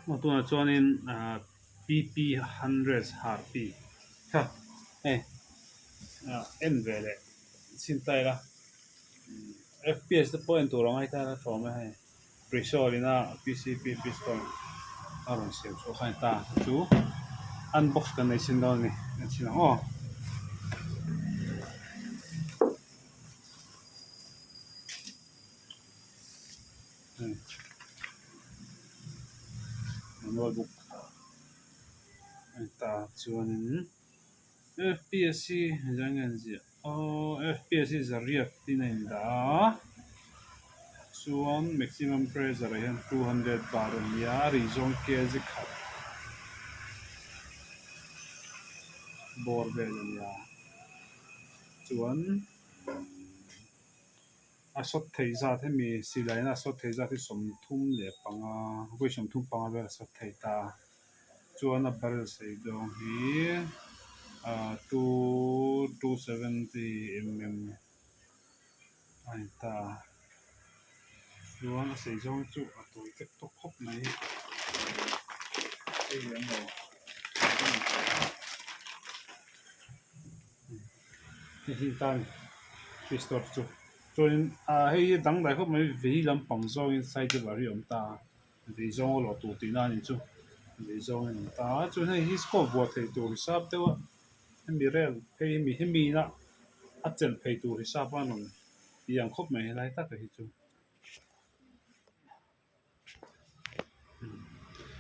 Aw tunah chuanin ahh pp hundreds harpi kha hei ah en ve leh chhin ta ila fps te pawh en tur ang a heta a tlawm a hei Prisol ina pcp pistol a rawn siam chhuah kha a ni ta chu unbox kan nei chhin dawn a ni en chhin ang aw. Manual book a ni ta chuanin fps hi zan nge an ziah aw fps hi zariat tin a indah a chuan maximum pressure ah hian 200 bar a ni a a ri zawng kg khat bawr vel a ni a chuan. A sawt thei zat hemi silai in a sawt thei zat hi 35 vawi 35 vel a sawt thei ta a chuan a barrel sei dawng hi ah 2 270 mm a ni ta a chuan a sei zawng chu a tawi tek tawk khawp mai hei an lo Hei hi tan pistol chu chuanin ah hei hi dangdai khawp mai vei lampang zawngin side deuhah hi a awm ta a vei zawng a lawh tur tihna a ni chu vei zawngin a awm ta a chuan hei hi scope vuah theih tur hisap deuh a hemi rel phei hemi hemi ina a chelh phei tur hisap a rawn tih ang khawp mai helai taka hi chu.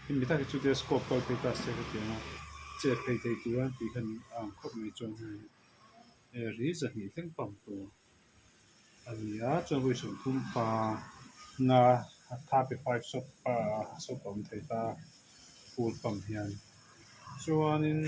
Hemi tak hi chu telescope kal phei ta se hetiang a chet phei thei tur a tih khan a ang khawp mai chuan hei ri zahnih thleng pang tur a ni a chuan vawi 30 pa nga 35 shot ah shot a awm thei ta full pump hian chuanin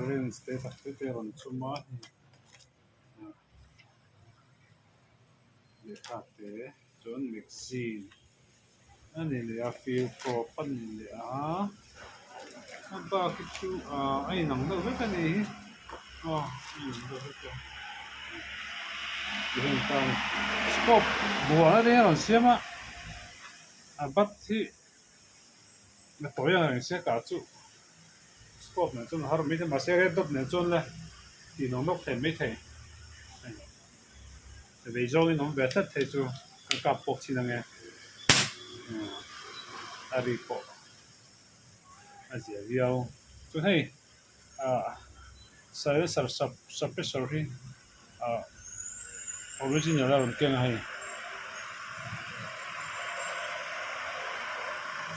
range te tak te te a rawn chum a hei. Lehkha te chuan magazine a ni leh a field crop a ni leh a a bak hi chu ah a inang deuh vek a ni hi aw a inang deuh vek a tihian tan scope buan a rawn siam a a bat hi a tawi ang reng sia kah chu scope nen chuan a har mai thei mahse red dot nen chuan le tih nawk nawk thei maithei. Vei zawngin awm ve tlat thei chu ka kap pawk chin ange a ri pawh a zia viau chuan hei ah silencer suppressor hi ah original a rawn keng a hei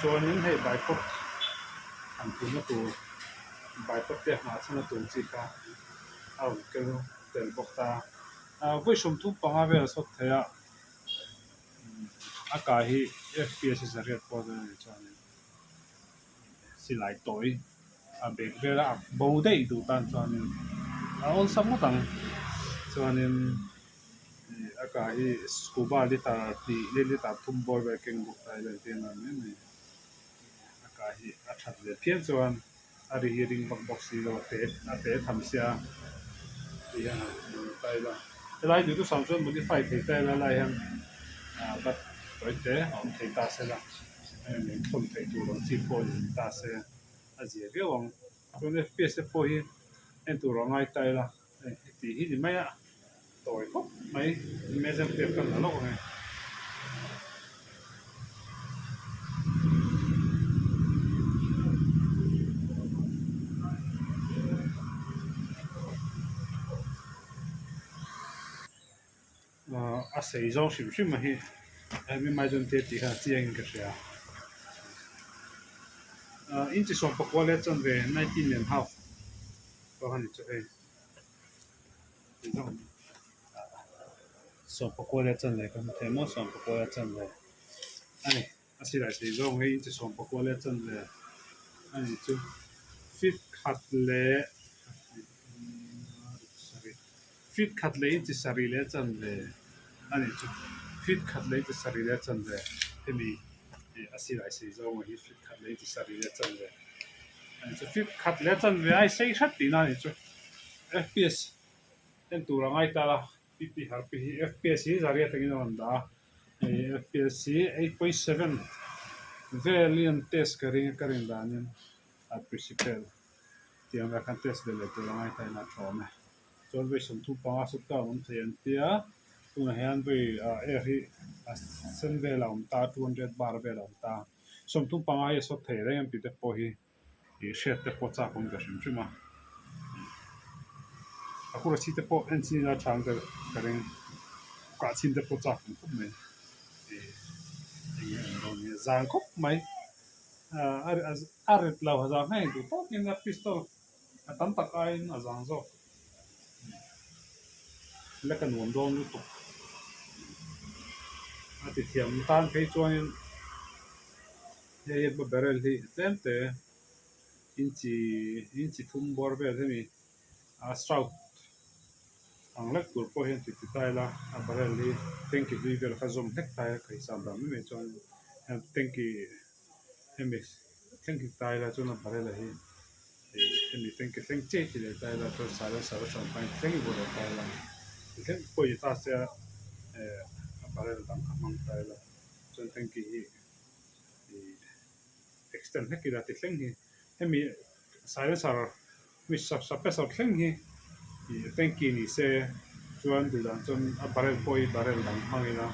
chuanin hei bipod han tihna tur bipod te a nghah chhan a tur chi kha a rawn keng tel bawk ta. Ah vawi 35 vel a sawt thei a a kai hi fps hi zariat pawh dawn a ni chuanin silai tawi a bag vel a ak bo daih duh tan chuanin a awlsam ngawt ang chuanin ih a kai hi scuba liter hnih leh liter thum bawr vel keng bawk ta ila engtin a ni mai mai a kai hi a that ve phian chuan. A ri hi ring vak bawk si lo a te a te tham sia tih hian han hmu ta ila helai duh thusam chuan modify thei ta ila lai hian ah bat tawi te a awm thei ta se la heng min thawn theih tur ang chi pawh ni ta se a zia viau ang chuan fps te pawh hi en tur a ngai ta ila hei tih hi ni mai a tawi khawp mai measure tape ka la lawk ang e. Ahh a sei zawng hrim hrim a hi hemi mai chuan te tih khan a chiang in ka hria ahh inchi 19 leh chanve 19.5 pawh kha ni chu hei. 19 leh chanve ka hmu thei maw 19 leh chanve a ni a silai sei zawng hi inchi 19 leh chanve a ni chu feet khat leh feet khat leh inchi sarih leh chanve a ni chu feet khat leh inchi sarih leh chanve hemi ih a silai sei zawng hi feet khat leh inchi sarih leh chanve a ni chu feet khat leh chanve a sei hret tihna a ni chu. Fps en tur a ngai ta a pp harpi hi fps hi zariat angin a rawn dah a hei fps hi 8.7. Velin an test ka ring a ka rin danin a principal tiang vel khan test ve leh tur a ngai ta in a tha awm e. Chuan vawi 35 sawt ka awm thei an tia tunah hian vawi ah air hi a sen vel a awm ta 200 bar vel a awm ta 35 hi a sawt thei reng em tih te pawh hi ih hriat te pawh chak awm ve hrim hrim a a kura chhi te pawh en chin ila tha ang ka ring kah chhin te pawh chak awm khawp mai ih eng nge an dawn hi zang khawp mai ah a rit lo a zang hei duh tawkin a pistol a tam tak aiin a zang zawk lek a nuam dawn lutuk a ti thiam tan phei chuanin. Hei hi barrel hi tlem te inchi inchi thum bawr vel hemi a strout ang lek tur pawh hian ti ti ta ila a barrel hi tanky hlui vel kha zawm hlek ta ila ka hisap dan mai mai chuan tanky hemi thleng hi ta ila chuan a barrel a hi ih hemi tanky thleng chiah hi ti leh ta ila chuan silencer a hran khan thleng hi vuah leh ta ila ti thleng pawh hi ta se a eh a barrel dang kha hmang ta ila chuan tanky hi. Extend hlek ila ti thleng hi hemi silencer mi suppressor thleng hi ih tanky ni se chuan duh dan chuan a barrel pawh hi barrel dang hmang ila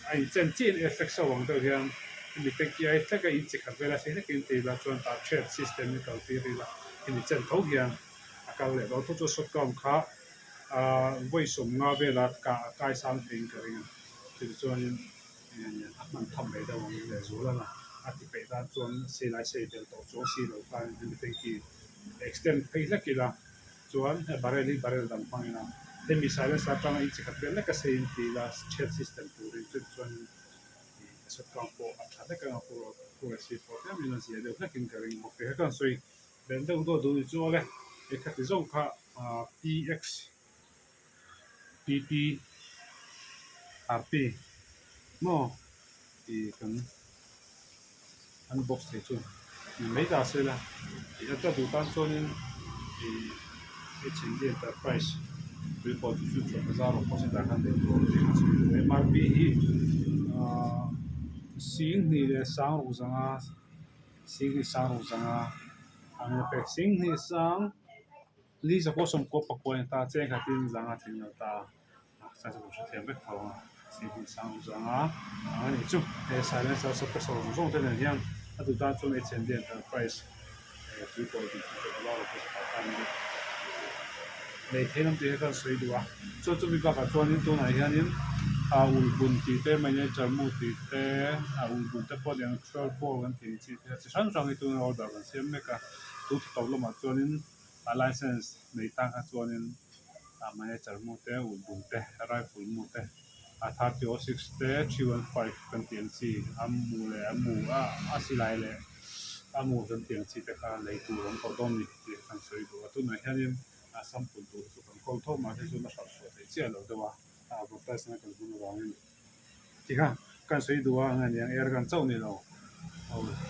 a inchen chiah in effect so ang deuh hian hemi tanky ai hlek a inchi khat vel a sei hlek in ti ila chuan tah thread system hi kal tir ila hemi chen tho hian a kal leh dawn tho chu shot count kha ah vawi 50 vela kah kai sang theiin ka ring a chutichuanin. A hman tham mai deuh ang leh zual a a ti peih tan chuan silai sei tel tawh chuang si lo khan hemi tanky extend phei hlek ila chuan he barrel hi barrel dang hmang ila hemi silencer atanga inchi khat vel leka sei in ti ila chhet system turin chuti chuan ih sawrkar pawh a tha hlek anga puracy pawh tlem in a zia deuh hlekin ka ring bawk e heta an sawi ben deuh deuh duh ni chu awle ekhati zawng kha PX. PP RP maw tih kan unbox thei chu ni mai ta se la tih a duh tan chuanin ih H&D Enterprise tuipawh chu chu chhuah bazar awm pawh se tah khan lei tur awm tih a sawi duh a MRP hi ahh 10,000 leh 600 10,000 600 ang a pek 10,000 sang. Ni zakua sawmkua pakua a ni ta, cheng khatin zang a tling lo ta a, chang chu kan hrethiam vek tho ang a, 10,000 sang zang a ang a nih chu. He silencer suppressor zawng zawng te nen hian a duh tan chuan H&D Enterprise tui pawh tih chu ka lo office ah khan lei thei lam tih hi ka sawi duh a, chuan chumi bakah chuanin tunah hianin ah ulhbun tih te manager mu tih te ah ulhbun te pawh aniang 12 ball kan tih ang chi te chi hrang hrang hi tunah order kan siam mek a, tun thla tawp lamah chuanin. A license nei tan kha chuanin a manager mu te ulhbun te rifle mu te a 30 06 te 315 kan tih ang chi a mu leh a mu a a silai leh a mu kan tih ang chi te kha lei tur an tawh dawn a ni tih kan sawi duh a tunah hianin a sample tur chu kan kawl tho mahse chuan a hralh chhuah theih chiah loh deuh a a advertise na kan hmang avangin. Tikha kan sawi duh a eng aniang air gun chauh ni lo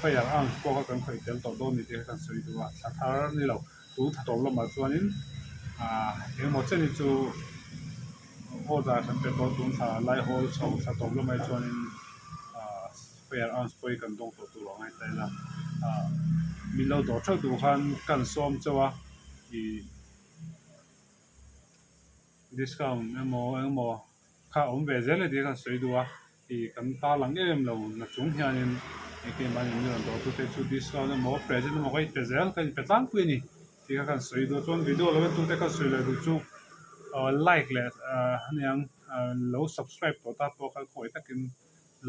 fire arms pawh kha kan khawih tel tawh dawn ni tih kha kan sawi duh a thla thar ni lo tun thla tawp lamah chuanin ah engemaw chen hi chu order kan pe tawh tun thla lai hawl chho thla tawp lamah hi chuanin ah fire arms pawh hi kan dawng tawh tur a ngai ta ila ah min lo dawr theuh tur khan kan sawm chauh a ih discount emaw engemaw. Kha awm ve zel e tih kha sawi duh a, ih kan ta lang em em lo na chung hianin engkim an in rawn dawh tute chu discount emaw present emaw ka inpe zel ka inpe tlangpui a ni tih kha kan sawi duh a chuan video lo en tute ka sawi leh duh chu like leh aniang lo subscribe tawh ta pawh kha khawi takin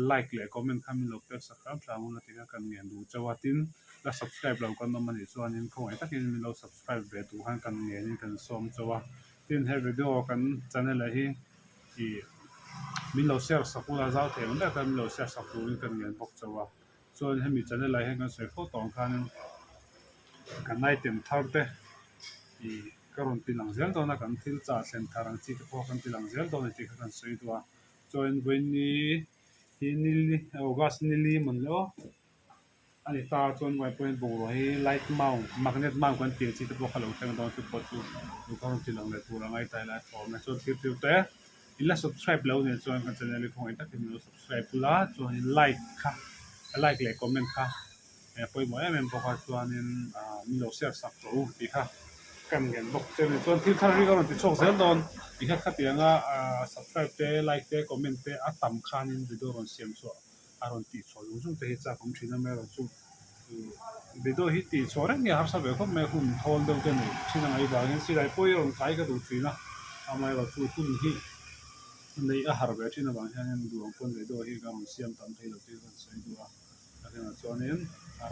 like leh comment kha min lo pek sak hram hram a tih kha kan ngen duh chauh a tin la subscribe lo kan awm anih chuanin khawngaih takin min lo subscribe ve duh khan kan ngenin kan sawm chauh a. Tin he video kan channel ah hi ih min lo share sak ula zau thei ang ber khan min lo share sak turin kan ngen bawk chauh a chuan hemi channel ah hian kan sawi fo tawh ang khanin kan item thar te ih ka rawn ti lang zel dawn a kan thil chah thlen thar ang chi te pawh kan ti lang zel dawn a ni tih kha kan sawi duh a chuan vawiin hi nili August nili mawn le aw. A ni ta chuan hnuai pawhin bungrua hi light mount magnet mount kan tih ang chi te pawh kha lo thleng dawn chu pawh chu duhkhawm rawn ti lang leh tur a ngai ta ila a thawm e chuan thil thil te in la subscribe lo nih chuan kan channel hi khawngaih takin min lo subscribe bula chuanin like kha. Like leh comment kha pawimawh em em bawk a chuanin min lo share sak tawh u tih kha kan ngen bawk che a ni. Chuan thil thar hi ka rawn ti chhuak zel dawn tih kha khatianga subscribe te like te comment te a tam khanin video rawn siam chhuah a rawn tih chhuah zung zung te hi chak awm thin a amaherawhchu video hi tih chhuah reng nge harsa ve khawp mai a hun thawl deuh te nei thin a ngaih vangin silai pawh hi rawn kai ka duh thin a amaherawhchu hun hi Neih a har ve thin avang hianin duang pawn leh deuh hi ka rawn siam tam thei lo tih ka rawn sawi duh a. A hnenah chuanin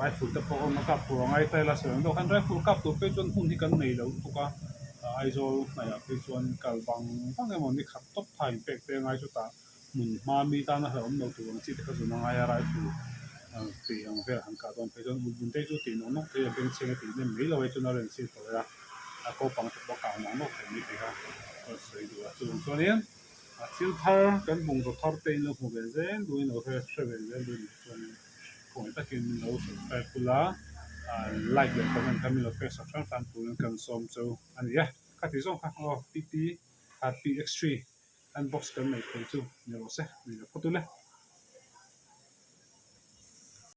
rifle te pawh awm a kap tur a ngai ta ila sawi ang deuh khan rifle kap tur phei chuan hun hi kan nei lo lutuk a, Aizawl hnaihah phei chuan kal vang vang emaw ni khat tawp tha inpek te a ngai chutah hmun hma mi tana hlauhawm lo tur ang chi te kha zun a ngai a rifle tih ang vel han kah dawn phei chuan ulh bun te chu tih nawk nawk thei a bengchheng a tih nem mai lo e chuan a rawn chhir tawh a. A kopang te pawh a kang nawk nawk thei mai tih kha ka rawn sawi duh a. Chuvang chuanin a thil thar kan bungraw thar te in lo hmu ve zel duhin lo hre hre ve zel duhin nih chuanin khawngaih takin min lo subscribe bula like leh comment kha min lo pek sak hram hram turin kan sawm chu a ni e. Kha ti zawng kha aw pp PX3 unbox kan neih theih chu ni rawh se ni lo phawt ule.